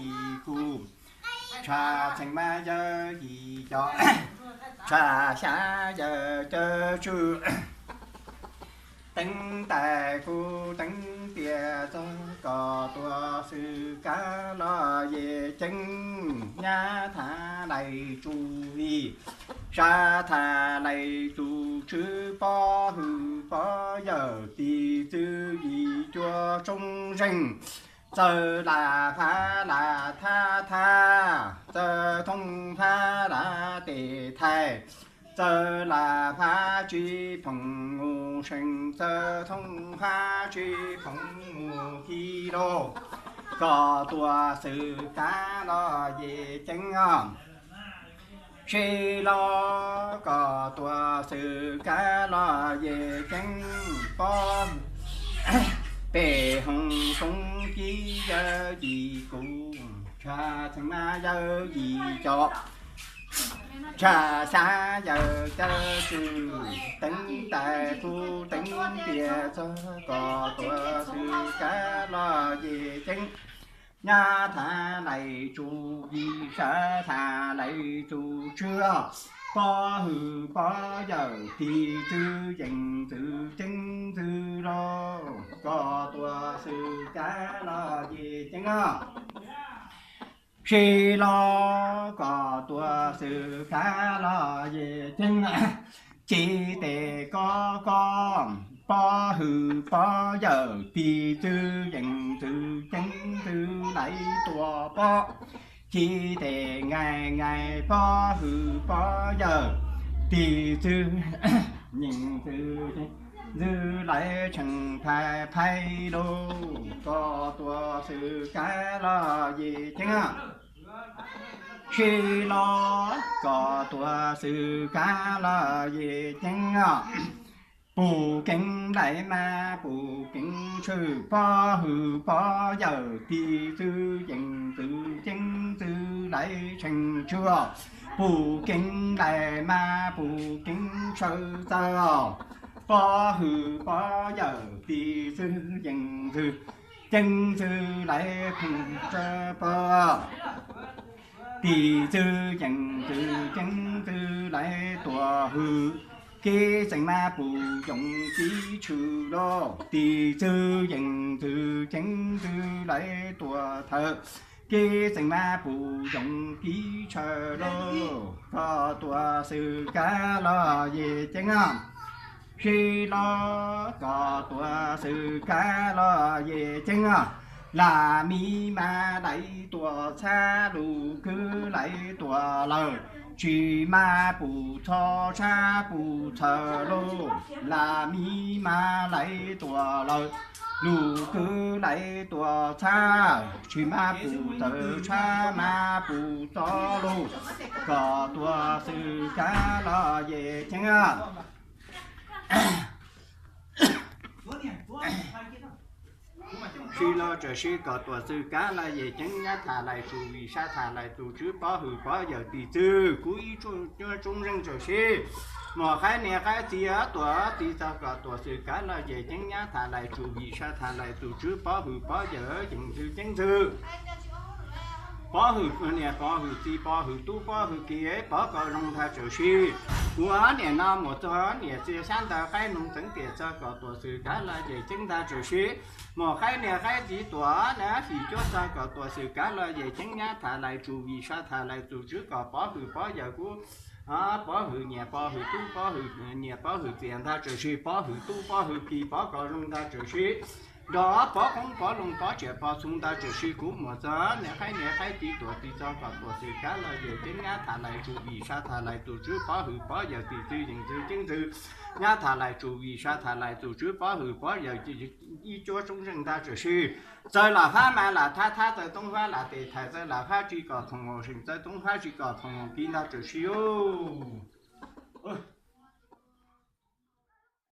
yim kuj, tshav txheej mas yawg yim cov, tshav xya yawg cawm tswj, teev tais kuj teev tias txog kom tuam xwm kav los yim ceeb, nyab thab lais tsu yim, sab thab lais tus tswv pov hwm pov yawm tis txwv yim cuab tsoom zeej, txawj lam fab lam thab thab, txawj thooj fab lam tes thais, txawj lam fab tsis phoom mus seem, txawj thooj fab tsis phoom mus khi lauj, kom tuam xwm kav los yim ceeb os. Sib los kom tuam xwm kav los yim ceeb, pov pem hoov koob kib yawg yim kuj, tshav txheej mas yawg yim cov, tshav xya yawg cawm tswj, teev tais kuj teev tias txog kom tuam xwm kav los yim ceeb, nyab thab lais tsu yim, sab thab lais tus tswv pov hwm pov yawm tis txwv yees ntxwv ceeb ntxwv lauj, kom tuam xwm kav los yim ceeb os. Sib los kom tuam xwm kav los yim ceeb, ci tes kob kob, pov hwm pov yawm tis txwv yees ntxwv ceeb ntxwv laiv tuam pob, ci tes nqaij nqaij pov hwm pov yawm tis txwv yees ntxwv ceeb ntxwv laiv tshee phais phais lauj, kom tuam xwm kav los yim ceeb. Sib los kom tuam xwm kav los yim ceeb os. Pum keeb lais mas pum keeb tshwj, pov hwm pov yawm tis txwv yees ntxwv ceeb ntxwv laiv tshee tshwj. Pum keeb lais mas pum keeb tshwj txawj os. Pov hwm pov yawm tis txwv yees ntxwv ceeb ntxwv laiv pheej tshwj pawg. Tis txwv yees ntxwv ceeb ntxwv laiv tuam hwm, kev xeem mas pum yoov kib tshwj lauj. Tis txwv yees ntxwv ceeb ntxwv laiv tuam thawj, kev xeem mas pum yoov kib tshwj lauj, kom tuam xwm kav los yim ceeb os. Sib los kom tuam xwm kav los yim ceeb os. Lam mi mas laiv tuam txhab, lus kwv laiv tuam lawm, tsis mas pum txho tshab pum txhawv lauj. Lam mi mas laiv tuam lawm, lus kwv laiv tuam txhab, tsis mas pum txhawv tshab mas pum txho lauj, kom tuam xwm kav los yim ceeb. Sib los tsawm sib kom tuam xwm kav los yim ceeb, nyab tham lais tsum vim sab tham lais tus tswv pov hwm pov yawm tis txwv kub ib tsoom zeej tsawm sib. Muam qaib niam qaib txiv tuam txiv txog kom tuam xwm kav los yim ceeb, nyab tham lais tsum vim sab tham lais tus tswv pov hwm pov yawm yees ntxwv ceeb ntxwv. Pov hwm niam pov hwm txiv pov hwm tub pov hwm ki pov kom zoo ntag tsawm sib. Kuv niam no muam txog niam txiv xyab ntawv qaib noog txeev tiam txog kom tuam xwm kav los yim ceeb ntag tsawm sib. Muam qaib niam qaib txiv tuam na fim cuab txog kom tuam xwm kav los yim ceeb, nyab tham lais tsum vim sab tham lais tus tswv kom pov hwm pov yawm kub, pov hwm niam pov hwm tub pov hwm niam pov hwm txiv ntag tsawm sib, pov hwm tub pov hwm ki pov kom zoo ntag tsawm sib. Nrog pov qoob pov loo pov tsiam pov txhu ntag tsawm sib. Kuv muam txog niam qaib niam qaib txiv tuam txiv txog kom tuam xwm kav los yim ceeb, nyab tham lais tsum vim sab tham lais tus tswv pov hwm pov yawm tis txwv yees ntxwv ceeb ntxwv. Nyab tham lais tsum vim sab tham lais tus tswv pov hwm pov yawm ib cuab tsoom zeej ntag tsawm sib. Txawj lam fab mas lam thab thab, txawj toob fab lam tes thais, txawj lam fab tsis kom thoom seem, txawj toob fab tsis kom thoom ki ntag tsawm sib os.